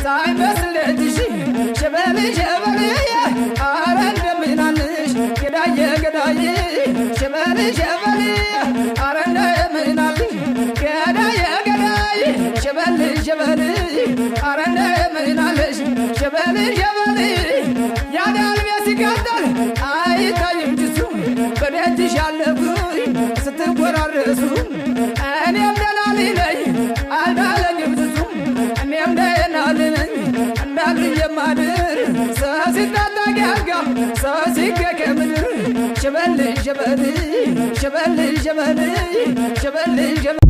ሳይመስል እጅሽ ሸበል ሸበል፣ አረ እንደምናልሽ ገዳዬ ገዳዬ፣ ሸበል ሸበል፣ አረ እንደምናልሽ ገዳዬ ገዳዬ፣ ሸበል ሸበል፣ አረ እንደምናልሽ ሸበል ሸበል። ያዳል ቤት ሲቃጠል አይታይም ጭሱ፣ በደጅሽ ያለፍኩኝ ስትጎራረሱ፣ እኔም ደህና ነኝ አልዳለኝም ጭሱ፣ እኔም ደህና ነኝ እንዳሉ የማድር፣ ሰው ሲታጣ አልጋ ሰው ሲገኝ ከምድር፣ ሸበል ሸበል ሸበል ሸበል ሸበል ሸበል።